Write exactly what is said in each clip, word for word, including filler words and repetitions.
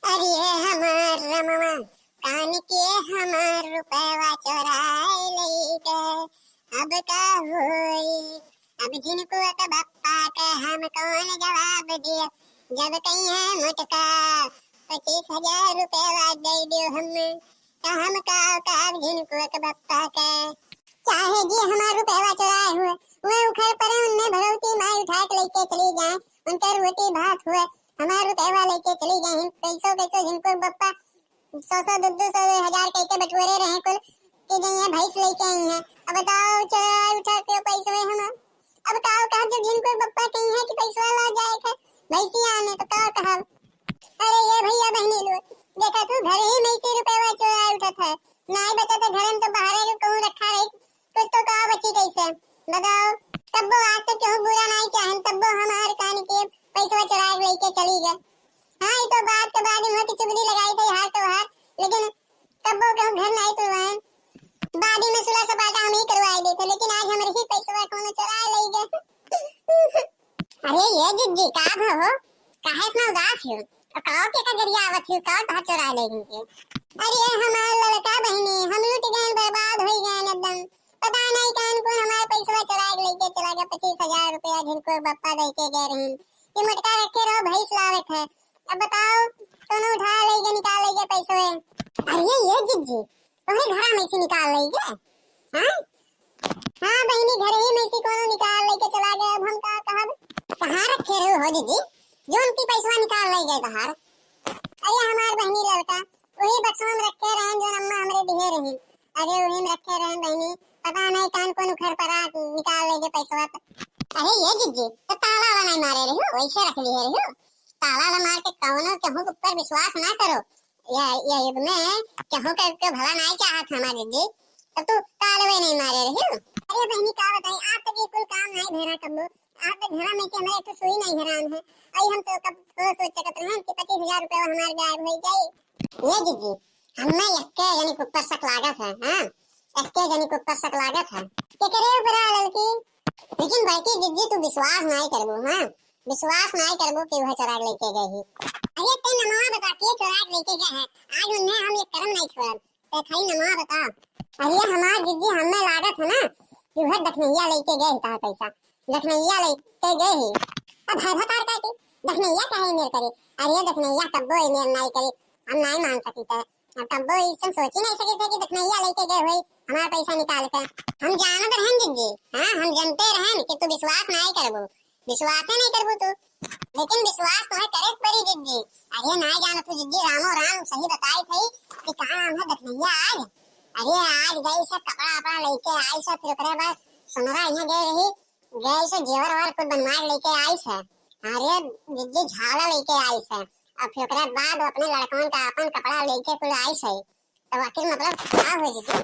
अरे हमार रमवा, कान के हमार रुपवा चोराए लई गए, अब का होई? अब झिनकुआ के बप्पा के हम कौन जवाब दिया? जब कहीं है मोटका पच्चीस हजार रुपवा दे दियो हमें, तो हम का कहब झिनकुआ के बप्पा के? चाहे जी हमार रुपवा चोराए हुए, वह उखड़ परे, उन्हें भगवती माई उठा के लेके चली जाए, उनकर रोटी भात हुए, हमार रुपवा लेके चली जाए, पैसो कैसो झिनकुआ के बप्पा सौ सौ, दो दो सौ, हजार कह के बटोरे रहे कुल कि जइया भैंस लेके आई हैं। अब बताओ, चोरा उठा के पैसवे हम, अब का कहब जब झिनकुआ के बप्पा कही है कि पैसवा ला जाए के भैंसिया आने, तो का कहब? अरे ये भैया बहनी लोग, देखा तू घर ही में से रुपया चोरा उठत है, नाई बचत है घर में, तो बाहर के कहूँ रखा रही, कुछ तो का बची कैसे? बताओ, तब्बो आज तक केहू बुरा नाई चाहन, तब्बो हमार कान के पैसवा चोरा के लेके चली गए। हाँ, ये तो बात के बाद मुँह की चुगली लगाई थी हार तो हार, लेकिन तब्बो केहू घर नाई तुड़वाएन। बादी में सुलह सपाटा हम ही करवाए देते, लेकिन आज हमरे ही पैसवा कोनो चोरा ले गए। अरे ये जिज्जी, का भा हो? काहे इतना उदास हो? और का के का गरिया आवत हो? का तोहार चोरा ले गए? अरे हमार लड़का बहनी, हम लुट गए, बर्बाद हो गए एकदम। पता नहीं कौन कौन हमार पैसवा चोरा के लेके चला गया। पच्चीस हजार रुपया झिनकुआ के बप्पा दे के गए रही कि मोटका रखे रहो, भैंस लावे थे। अब बताओ, कौनो उठा ले गए, निकाल ले गए पैसवे? अरे ये जिज्जी, तोहरे घरा में से निकाल ले गए? हाँ? हाँ बहिनी, घर ही में से कोनो निकाल लेके चला गया, अब हम का कहब? कहाँ रखे रहो हो जिज्जी, जो उनकी पैसवा निकाल ले गए तोहार? अरे हमार बहिनी लड़का, वही बक्सवा में रखे रहन जो अम्मा हमरे दिहे रही। अरे वही में रखे रहन बहिनी, पता नहीं कौन कौन उखड़ परा निकाल ले गए पैसवा। अरे ये जिज्जी, तो ताला वाला नहीं मारे रही हो, वैसे रख लिए रही हो। ताला वाला मार के कौनो केहू के ऊपर विश्वास ना करो। या, या युग में केहू के, के भला नाई चाहत हमार जिज्जी, तब तू तालवे नहीं मारे रही हो। अरे बहनी का बताई, आप तक ये कुल काम नहीं भेरा कब्बो, आप तक घरा में से हमारे तो सुई नहीं हरान है। आई हम तो कब थोड़ा सोच सकत रहन कि पच्चीस हजार रुपया हमार गायब हो जाई। ये जिज्जी, हमें यक्के जनी के ऊपर शक लागत है, हाँ? यक्के जनी के ऊपर शक लागत है। केकरे ऊपर आ ललकी? लेकिन बड़की जिज्जी तू विश्वास नहीं करबू, हाँ? विश्वास नहीं करबू कि वह चोरा के लेके गए ही। अरे ते नमवा बता के चोरा के लेके गए है, आज उन्हें हम एक करम नहीं छोड़ब। ते खाली नमवा बता। अरे हमार जिज्जी, हमें लागत है ना कि वह दखनैया लेके गए ही तार पैसा। दखनैया लेके गए ही। अब है भतार काटी, दखनैया काहे मेर करे? अरे दखनैया कब्बो ए मेर नाई करे, हम नाई मान सकी थे। अब कब्बो इसन सोची नहीं सकी थे कि दखनैया लेके गए हुई हमारा पैसा निकाल के। हम जानत रहन जिज्जी, हाँ, हम जानते रहन कि तू विश्वास नाई करबू, विश्वास ही नहीं करबू तू, लेकिन विश्वास तुम्हें करे के पड़ी जिज्जी। अरे नाई जानत तू जिज्जी, रामो राम सही बताई थी कि का नाम है दखनैया आज। अरे आज गई से कपड़ा वपड़ा लेके आई से, फिर ओकरे बाद सुनरा यहाँ गए रही, गए से जेवर वेवर कुल बनवा के लेके आई से। अरे जिज्जी झाला लेके आई से, और फिर ओकरे बाद वो अपने लड़कन का अपन कपड़ा लेके कुल आई से। तो आखिर मतलब का हो जिज्जी?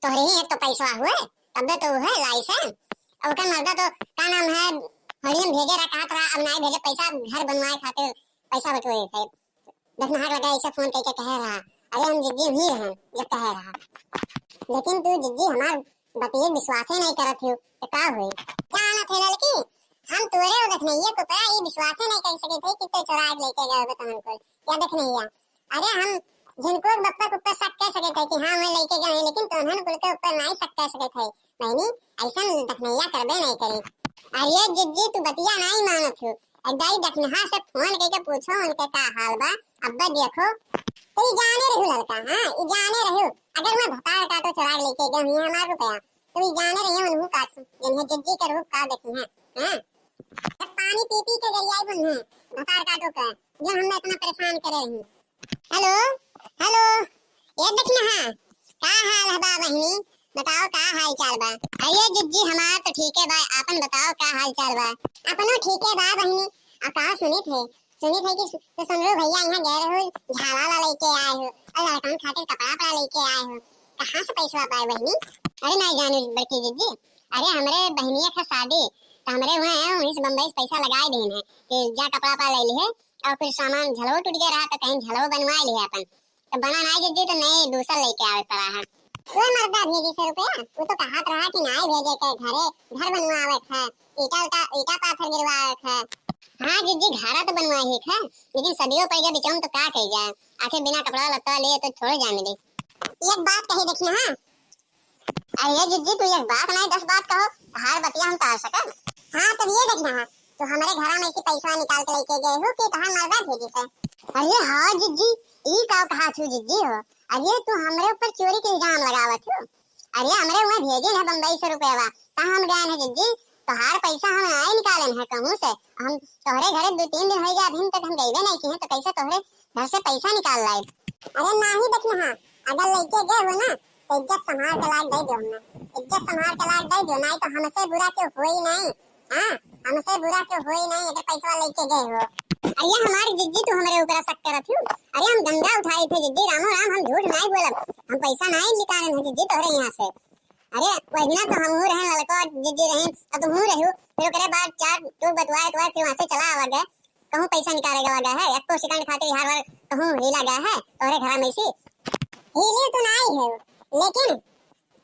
तोहरे ही एक तो पैसा हुए, तबे तो है लाई से। और ओकर मर्दा तो का नाम है, होलियम भेजे रहा, कहत रहा, अब नाई भेजे पैसा, घर बनवाए खातिर पैसा बटोरे थे। दखनहा लगा ऐसे फोन करके कहे रहा, अरे हम जिज्जी ही हैं, जब कहे रहा। लेकिन तू जिज्जी हमार बतिये विश्वासे नहीं करत हो, तो का होई? जानत है लड़की, हम तोरे और दखनैया के ऊपर ये विश्वासे नहीं कर सके थे कि ते चोरा के लेके गए होबे तोहन कुल। या दखनैया, अरे हम झिनकुआ के बप्पा के ऊपर शक कर सके थे कि हाँ, वह लेके गए हैं, लेकिन तोहन कुल के ऊपर नहीं शक कर सके थे। बहनी, ऐसा दखनैया करबे नहीं करी। अरे जिज्जी, तू बतिया नहीं मानत हो। एक दाई दखनहा से फोन करके पूछो उनके का हाल बा, अब्बे देखो। तो ई जाने रहू लड़का, हाँ, ई जाने रहू। अगर मैं भतार काटो चोरा के लेके गए हुई हमार रुपया, तो ई जाने रही उन्हू काट, जिन्हें जिज्जी के रूप का देखी है, हाँ। जब पानी पी पी के गरियाई बुन है, भतार काटो के, जो हमें इतना परेशान करे रही। हेलो, हेलो, ये दखनहा, का हाल है बा बहिनी? बताओ का हाल चाल बा? अरे जिज्जी हमार तो ठीक है बा, आपन बताओ का हाल चाल बा? अपनो ठीक है बा बहिनी। आ का सुनित है, सुनित है कि सु-, तो सुनरो भैया यहाँ गए रहो, झाला ला लेके आए हो और लड़कन खातिर कपड़ा वपड़ा लेके आए हो, कहाँ से पैसा पाए बहिनी? अरे नहीं जानू बड़की जिज्जी, अरे हमरे बहनिया का शादी, तो हमरे वहाँ आए, वहीं से बम्बई से पैसा लगाए देन है कि जा कपड़ा वपड़ा ले लिहे और फिर सामान झलवो टूट गया रहा तो कहीं झलवो बनवा लिहे अपन। तो बना ना जिज्जी तो नए दूसर लेके आवे पड़ा है। वो मर्दा भेजी से रुपया, वो तो कहत रहा कि नाई भेजे के घरे, घर बनवावे के है, ईटा उटा, ईटा पाथर गिरवावे के है। हाँ जिज्जी, घरा तो बनवाए ही है, लेकिन सदियों पड़ गया बिचाऊं तो का कही जाए, आखिर बिना कपड़ा लत्ता लिए तो थोड़े जाए मिली। एक बात कही देखिए, हाँ, अरे जिज्जी, तू एक बात नहीं, दस बात कहो, तहार बतिया हम टाल सकब? हाँ, तब ये देखना है, तू हमरे घरा में से पैसा निकाल के लेके गए हो कि तहार मर्दा भेजी से? अरे हाँ जिज्जी, ई का कहा थू जिज्जी हो? अरे तू हमरे ऊपर चोरी के इल्जाम लगावत हो। अरे हमरे उहे भेजिन है बम्बई से रुपया, ता हम गए हैं जिज्जी, तोहार पैसा हम नहीं निकाले हैं कहूँ से, हम तोहरे घरे दो तीन दिन हो गया, अभी तक हम गईबे नहीं किए, तो कैसे तोहरे घर से पैसा निकाल लाए? अरे नाही देखना, अगर लेके गए हो ना, तो इज्जत संभाल के लाके दे दो हमने, इज्जत संभाल के लाके दे दो, नहीं तो हमसे बुरा क्यों होई नहीं, हाँ, हमसे बुरा क्यों होई नहीं अगर पैसा लेके गए हो। अरे हमारी जिज्जी, तू हमारे ऊपर शक करत हो? अरे हम गंगा उठाए थे जिज्जी, रामो राम, हम झूठ नहीं बोलब, हम पैसा नहीं निकाले हैं जिज्जी तोहरे यहाँ से। अरे वही ना तो हमहू रहन, लड़को जिज्जी रहन, अब तुमहू रहू, फिर ओकरे बाद चार टूक बतवाए के बाद फिर वहाँ से चला आवा गए, कहूँ पैसा निकाले गवा गया है, एको सेकंड खातिर यार वार कहूँ हिला गया है तोहरे घरा में से? हिले तो नहीं है, लेकिन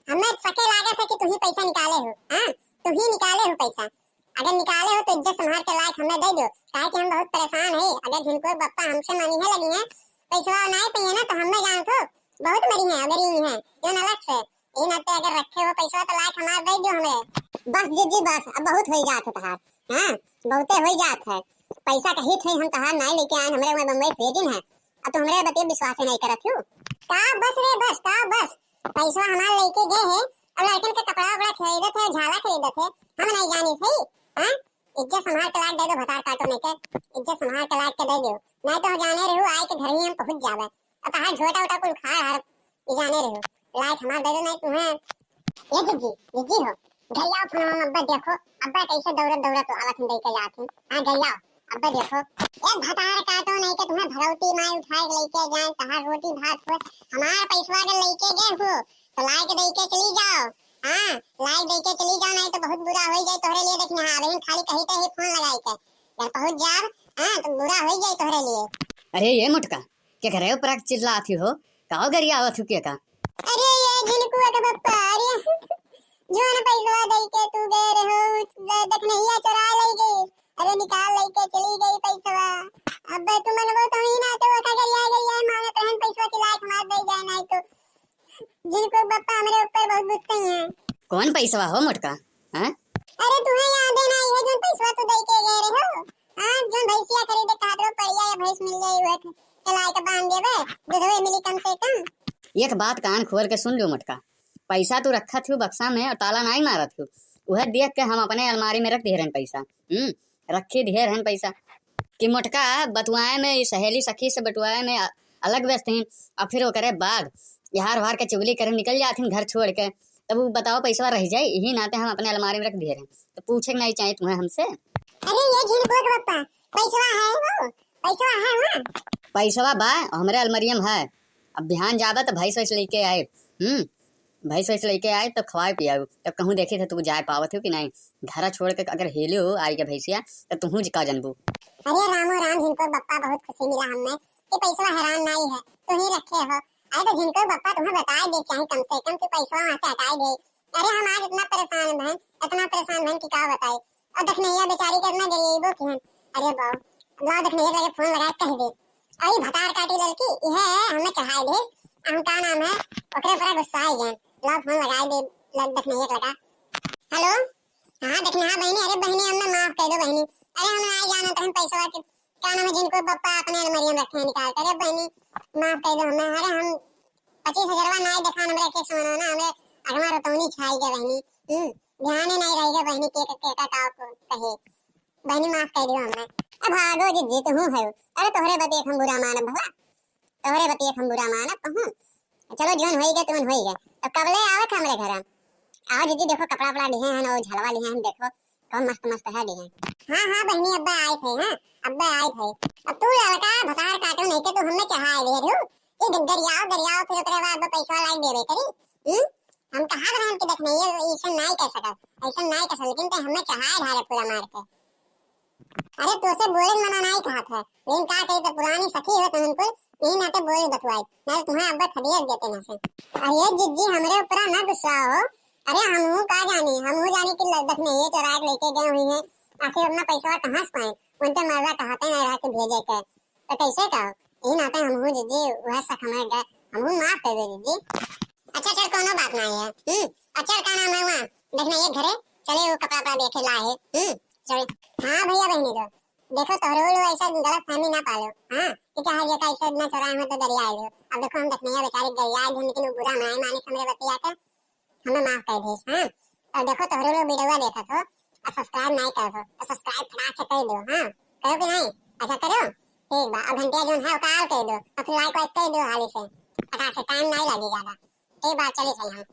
हमें सके लागत है कि तुम ही पैसा निकाले हो, हाँ, तुम ही निकाले हो पैसा। अगर निकाले हो तो इज्जत संभाल के लायक हमें दे दो, काहे कि हम बहुत परेशान है। अगर झिनको बप्पा हमसे मांगे लगी हैं, पैसा नहीं पाइए ना, तो हमें जान तो बहुत मरी हैं, अगर ये हैं, ये अलग से, ये नाते अगर रखे हो पैसा तो लायक हमार दे दो हमें। बस जिज्जी बस, अब बहुत हो जात है तहार, हाँ, बहुते हो जात है। पैसा कही थे हम तहार नहीं लेके आए, हमरे वहाँ बम्बई से भेजिन है, अब तो हमरे बतिया विश्वास ही नहीं करत हो। का बस रे बस, का बस, पैसा हमार लेके गए है, अब लड़कन के कपड़ा वपड़ा खरीदत है, झाला खरीदत है, हम नहीं जानी थे, हाँ? इज्जत संभाल के लायक दे दो, भतार काटो नहीं के, इज्जत संभाल के लायक के दे दो, नहीं तो जाने रहू आए के घर ही हम पहुँच जावे, और तहार झोटा उटा कुल उखाड़ हर ई जाने रहू, लायक हमार दे दो, नहीं तुम्हें। ये जिज्जी, जिज्जी हो, गैया फोन में अब्बा देखो, अब्बा कैसे दौड़त दौड़त आवत हैं, दे के जात हैं, हाँ गैया, अब्बा देखो, ए भतार काटो नहीं के तुम्हें भरौती माई उठाए के लेके जाए, तहार रोटी भात हो, हमार पैसवा के लेके गए हो, तो लाए के दे के चली जाओ, हाँ, लाए के दे के चली जाओ, नहीं तो बहुत बुरा हो जाए तोहरे लिए। देखना, हाँ, लेकिन खाली कही तो ही फोन लगाए के, घर पहुँच जाब, हाँ, तो बुरा हो जाए तोहरे लिए। अरे ये मोटका, के घरे ऊपर चिल्लात ही हो, काओ गरियावत हो के का? अरे ये झिनकुआ के बप्पा, अरे जोन पैसवा दे के तू गए रहो, द-, दखनैया चोरा ले गई। अरे निकाल लेके चली गई पैसवा। अबे तू मनबो तो ही ना, तो ओका गरिया गरिया मांगत रहन पैसवा के लायक हमार दे जाए, नहीं तो झिनकू बप्पा हमरे ऊपर बहुत गुस्से हैं। कौन पैसवा हो मोटका? हैं? अरे तुम्हें याद है ना, ये जोन पैसवा तू दे के गए रहे हो? हाँ, जोन भैंसिया खरीदे खातिर पड़िया या भैंस मिल जाई, वह के लाए के बांध देवे, दूधवे मिली कम से कम। एक बात कान खोल के सुन लो मोटका, पैसा तू रखत हो बक्सा में और ताला नहीं मारत हो, वह देख के हम अपने अलमारी में रख दे रहन पैसा। हम्म, रखी दिए रहन पैसा। कि मोटका बतुआए में, ई सहेली सखी से बतुआए में अ-, अलग व्यस्त हैं, और फिर ओकरे बाद यार वार के चुगली करे निकल जात हैं घर छोड़ के। तब वो बताओ पैसवा रह जाए, यही नाते हम अपने अलमारी में रख दिए रहे, तो पूछे के नहीं चाहिए तुम्हें हमसे। अरे ये झिनकुआ के बप्पा, पैसवा है वो, पैसवा है वहाँ? पैसवा बा, हमरे अलमरिया में है। अब बिहान जाबे तो भैंस वैस लेके आए। हम्म, भैंस वैस लेके आए तब खवाए पियाऊ, तब कहूँ देखी थे तू जाए पावत हो कि नहीं। घरा छोड़ के अगर हेले हो आई के भैंसिया, तो तुहूँ का जनबू। अरे रामो राम, झिनको बप्पा बहुत खुशी मिला हमें कि पैसवा हैरान नहीं है, तू ही रखे हो। अरे तो झिनको बप्पा तुम्हें बताए दे चाहे कम से कम कि पैसवा वहाँ से हटाए दे। अरे हम आज इतना परेशान बहन, इतना परेशान बहन कि का बताए। और दखनैया बेचारी के इतना गरीबो की हन। अरे बाबू, लाओ दखनैया के लगे फोन लगा के कह दे। अरे भतार काटी लड़की, यह है हमें चढ़ाए दे। हम का नाम है, ओकरे पर गुस्सा आ गए। लाओ फोन लगा दे, लग दखनैया के लगा। हेलो, हाँ दखनैया बहनी, अरे बहनी हमें माफ कर दो बहनी। अरे हम नहीं जानत रहन पैसवा के, का नाम है, झिनको बप्पा अपने अलमारी में रखे हैं निकाल के। अरे बहनी माफ कर दो हमें, अरे हम पच्चीस हजारवा नाई देखान हमरे के सुनो ना, हमरे अगवा रतौनी छाई गए बहनी। हम्म, ध्यान ही नहीं रह गए बहनी के, के, के का, का को कहे। बहनी माफ कर दियो हमने। अब भागो जिज्जी तू हूँ है। अरे तोहरे बतिये हम बुरा मानब भला? तोहरे बतिये हम बुरा मानब कहूँ? चलो जोन होई गए तुमन होई गए। तो कबले आवत हमरे घर? आओ जिज्जी देखो कपड़ा वपड़ा लिए हैं, वो झलवा लिए हैं, देखो कौन मस्त मस्त है लिए हैं। हाँ, हाँ बहनी अब्बा आए थे, हाँ अब्बा आए थे। अब तू लड़का भतार काटो नहीं के तू हमें चढ़ाए दे रू। ये गरियाओ, गरियाओ, फिर ओकरे बाद वो पैसा लाइक देवे करी। हम्म? हम कहा रहन कि देख नहीं, ये ऐसा नहीं कर सकत, ऐसा नहीं कर सकत, लेकिन ते हमें चढ़ाए ढारे पूरा मार के। अरे, तोसे बोले मना नहीं कहा था, लेकिन का कही, तो पुरानी सखी हो तुम कुल, यही नाते बोले बतुआई, नहीं तो तुम्हें अब खदेड़ देते ना से। अरे जिज्जी, हमरे ऊपर ना गुस्सा हो। अरे, हम का जानी, हम जानी कि ल-, देख नहीं, ये चोरा के लेके गए हुई हैं, आखिर अपना पैसा कहाँ से पाए? उनके मर्दा कहते नहीं रहा कि भेजे के, तो कैसे कहो? यही नाते हमहू जीजी, वह शक हमें गए, हमहू माफ कर दे जीजी। अच्छा चल, कोनो बात नहीं है। हम्म, अच्छा का नाम है वहाँ, देखना ये घरे, चले वो कपड़ा वपड़ा देखे ला है। हम्म, चल। हाँ भैया बहनी लोग, देखो तोहरो लोग ऐसा गलत फहमी ना पालो, हाँ, कि चाहे जेका ऐसा इतना चोराए हो तो दरिया आए हो। अब देखो हम देखने बेचारी गरिया आए हो, लेकिन वो बुरा ना माने हमरे बतिया के, हमें माफ कर दीस, हाँ। और देखो तोहरो लोग वीडियो देखत हो और सब्सक्राइब नहीं कर हो तो सब्सक्राइब फटाक से कर दो, हाँ, करो कि नहीं? अच्छा करो, ठीक बा। और घंटिया जोन है ओका और कर दो और फिर लाइक वाइक कर दो हाली से, फटाक से, टाइम नहीं लगे ज्यादा। ठीक बा, चलिए चल हम।